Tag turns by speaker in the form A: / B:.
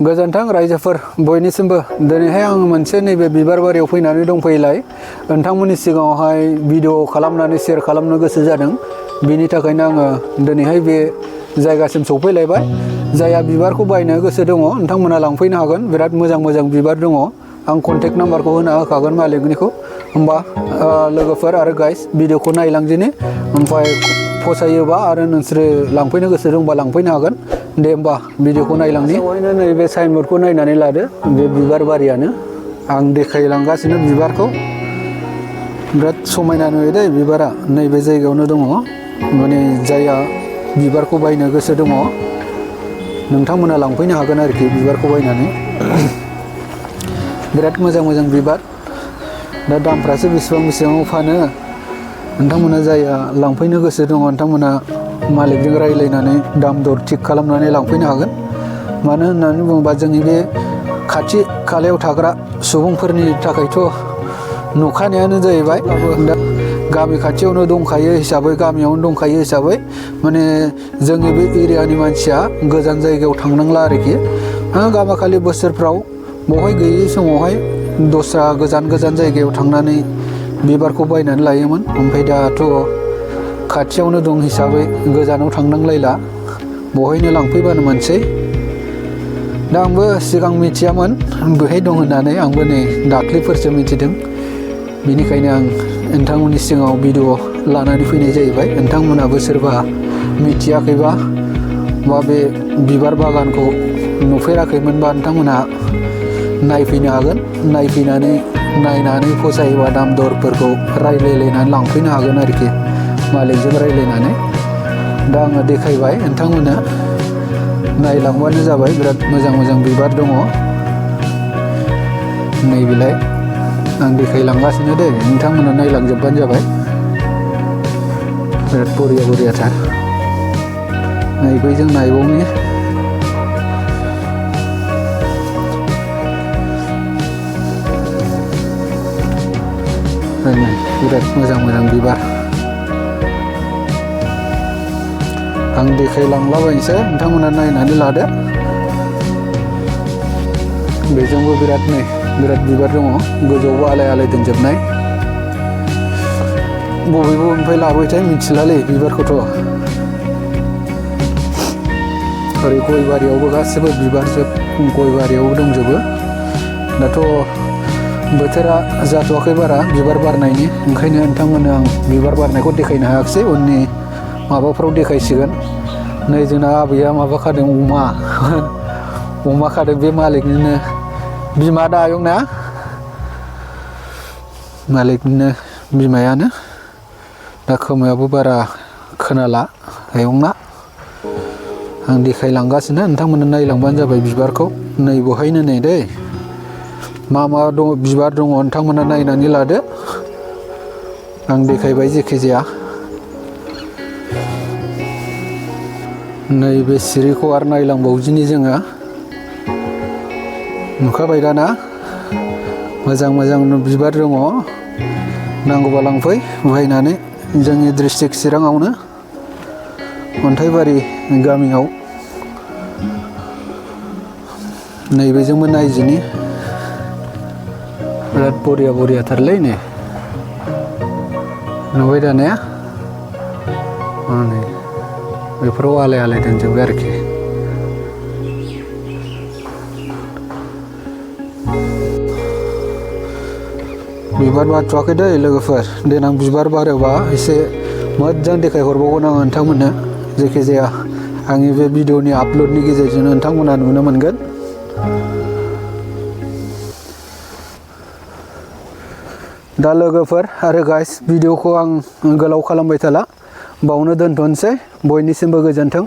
A: गोजोन्थों रायजोफोर बयनिसिमबो दिनैहाय आं मोनसे नैबे बिबार बारियाव फैनानै दंफैलाय नोंथांमोननि सिगाङावहाय भिडिअ खालामनानै शेयार खालामनो गोसो जादों बिनि थाखायनो आङो दिनैहाय बे जायगासिम सौफैलायबाय जायहा बिबारखौ बायनो गोसो दङ नोंथांमोना लांफैनो हागोन बिराद मोजां मोजां बिबार दङ आं कन्टेक्ट नाम्बारखौ होना होखागोन मालिकनिखौ होमबा लोगोफोर आरो गाइस भिडिअखौ नायलांदिनि ओमफ्राय फसायोबा आरो नोंसोरो लांफैनो गोसो दंबा लांफैनो हागोन दे होमबा भिडिअखौ नायलांनि नैबे साइनबोर्डखौ नायनानै लादो बे बिबार बारियानो आं देखायलांगासिनो बिबारखौ बिराद समायना नुयो दे बिबारा नैबे जायगायावनो दङ माने जायहा बिबारखौ बायनो गोसो दङ नोंथांमोना लांफैनो हागोन आरोखि बिबारखौ बायनानै बिराद मोजां मोजां बिबार दा दामफ्रासो बेसेबां फानो नोंथांमोना जायहा लांफैनो गोसो दङ नोंथांमोना मालिकजों रायज्लायनानै दाम दर थिग खालामनानै लांफैनो हागोन मानो होननानै बुङोबा जोंनि बे खाथि खालायाव थाग्रा सुबुंफोरनि थाखायथ' नुखानायानो जाहैबाय दा गामि खाथियावनो दंखायो हिसाबै गामियावनो दंखायो हिसाबै माने जोंनि बे एरियानि मानसिया गोजान जायगायाव थांनांला आरोखि गामाखालि बोसोरफ्राव बहाय गैयै समावहाय दस्रा गोजान जायगायाव थांनानै बिबारखौ बायनानै लायोमोन ओमफ्राय दाथ' खाथियावनो दं हिसाबै गोजानाव थांनांलायला बहायनो लांफैबानो मोनसै दा आंबो सिगां मिथियामोन बेहाय दं होननानै आंबो नै दाख्लैफोरसो मिथिदों बेनिखायनो आं नोंथांमोननि सिगाङाव भिडिअ लानानै फैनाय जाहैबाय नोंथांमोनाबो सोरबा मिथियाखैबा बा बे बिबार बागानखौ नुफेराखैमोनबा नोंथांमोनहा नायफैनो हागोन नायनानै फसायोबा दाम दरफोरखौ रायज्लायलायनानै लांफैनो हागोन आरोखि मालिकजों रायज्लायनानै दा आङो देखायबाय नोंथांमोना नायलांबानो जाबाय बिराद मोजां मोजां बिबार दङ नैबेलाय आं देखायलांगासिनो दे नोंथांमोना नायलांजोबबानो जाबाय बिराद बरियाथार नैबेजों नायबावनि बिराद मोजां बिबार आं देखायलांलाबायनोसै नोंथांमोना नायनानै लादो बेजोंबो बिराद बिबार दङ गोजौआवबो आलाय दोनजोबनाय बबेनिफ्राय लाबोयोथाय मिथिलालै बिबारखौथ' ओरै गय बारियावबो गासिबो बिबारजोब गय बारियावबो दंजोबो दाथ' बोथोरा जाथ'वाखै बारा बिबार बारनायनि ओंखायनो नोंथांमोननो आं बिबार बारनायखौ देखायनो हायाखिसै उननि माबाफ्राव देखायसिगोन नै जोंना आबैया माबा खादों अमा खादों बे मालिकनिनो बिमा दा आयंना मालिकनिनो बिमायानो दा खोमायाबो बारा खोनाला आयंना आं देखायलांगासिनो नोंथांमोननो नायलांबानो जाबाय बिबारखौ नै बहायनो नै दै मा दङ बिबार दङ नोंथांमोना नायनानै लादो आं देखायबाय जेखि जाया नैबे सिरिखौ आरो नायलांबावदिनि जोङो नुखाबाय दाना मोजां बिबार दङ नांगौबा लांफै बायनानै जोंनि डिस्ट्रिक्ट चिराङावनो अन्थाइबारि गामियाव नैबेजोंबो नायजिनि बिराद बरियाथारलै नै नुबाय दा ने नै बेफोराव आलाय दोनजोबबाय आरोखि बिबार बारथ'वाखै दै लोगोफोर देनां बिबार बारोबा एसे मोजां देखायहरबावगोन आं नोंथांमोननो जेखि जाया आंनि बे भिडिअनि आपल'डनि गेजेरजों नोंथांमोना नुनो मोनगोन दा लोगोफोर आरो गाइस भिडिअखौ आं गोलाव खालामबाय थाला बावनो दोनथ'नोसै बयनिसिमबो गोजोन्थों।